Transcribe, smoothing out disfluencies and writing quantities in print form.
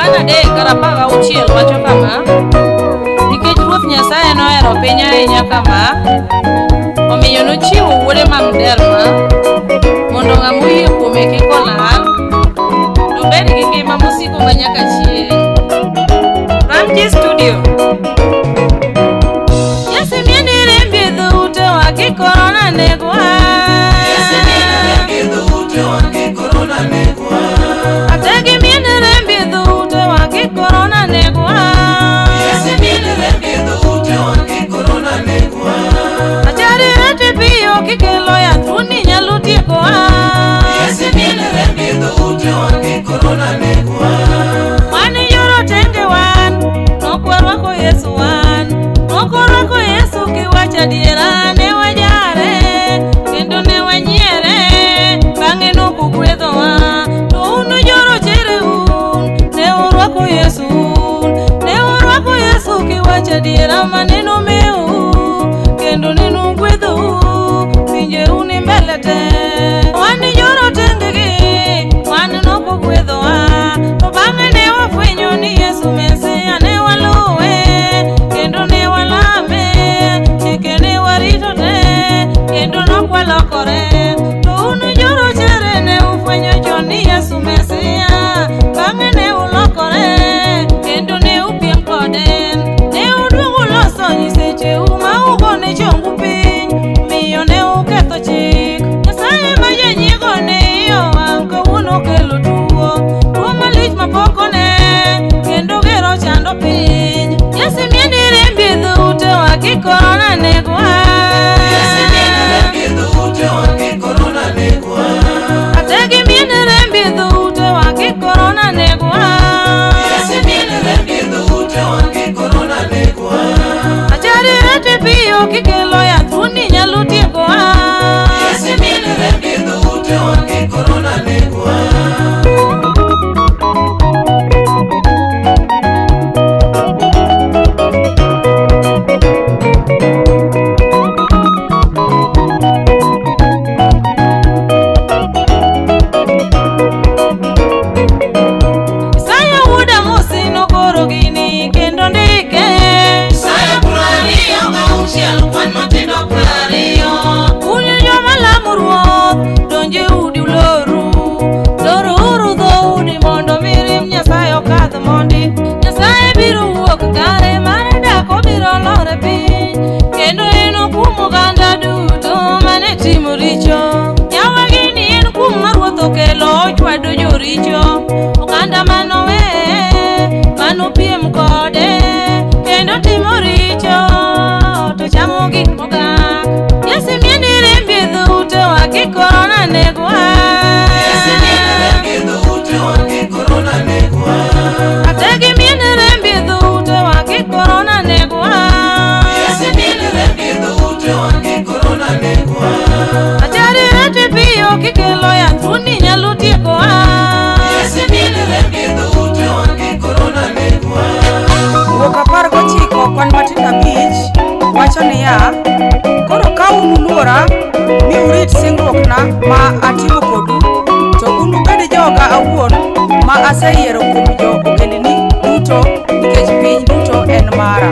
Johana 3:16 wacho kama, Nikech Ruoth Nyasaye nohero piny ahinya kama, omiyo nochiwo wuode ma miderma, mondo ng'ama oyie kuome kik olal, to obed gi ngima mosiko manyaka chieng'. Ramji Studio. Yesu mieni rembi e dhoutewa ki korona negwa. Ategi mieni rembi e dhoutewa ki korona negwa. Achari rete piyo kikelo yath runi nyalo tiekowa. Wan jorotenge wan, nokwarwako Yesu wan, nokorwako Yesu kiwacho adiera ne wajare, kendo ne wanyiere, bang'e nokogwedhowa. To un jorochere un, ne urwako Yesu un, ne urwako Yesu kiwacho adiera maneno meu, kendo nenogwedhou, pinjeu ni mbele te. Wan jorotenge gi, wan nokogwedhowa, to bang'e ne wafwenyo ni Yesu Mesia ne waluwe, kendo ne walame, chike ne warito te, kendo nokwalokore. To un jorochere ne ufwenyo chon ni Yesu Mesia, bang'e ne ulokore, kendo ne upiem kode. Ne uduogo uloso nyisecheu ma ugone chongu piny, miyo ne uketho chik. Nyasaye ma janyiego ne iye owang' kawuono okelo tuo, tuo malich mapok one, kendo gero chando piny. Yesu mieni rembi e dhoutewa ki korona negwa. Ategi mieni rembi e dhoutewa ki korona negwa. Achari rete piyo kikelo yath runi nyalo tiekowa. Isaya wuod Amosi nokoro gini kendo ndike. Un joma lamo Ruoth, donj e udi uloru. Loruru dhoudi mondo mirimb Nyasaye okadh mondi. Nyasaye biro wuok kare mar dak obiro lor e piny, kendo enokum oganda duto mane timo richo. Yawa gini en kum ma Ruoth okelo ochwado joricho. Oganda manoweye, manopiem kode, kendo timo richo, to chamo gik mogak. Yesu mieni rembi e dhoutewa ki korona negwa. Ategi mieni rembi e dhoutewa ki korona negwa. Achari rete piyo kikelo yath runi nyalo tiekowa. Wuok 19 kwan matindo 5 wacho niya, Koro ka unuluora mi urit singruokna ma atimo kodu, to unubed joga awuon ma aseyiero kuom jo ogendini duto nikech piny duto en mara.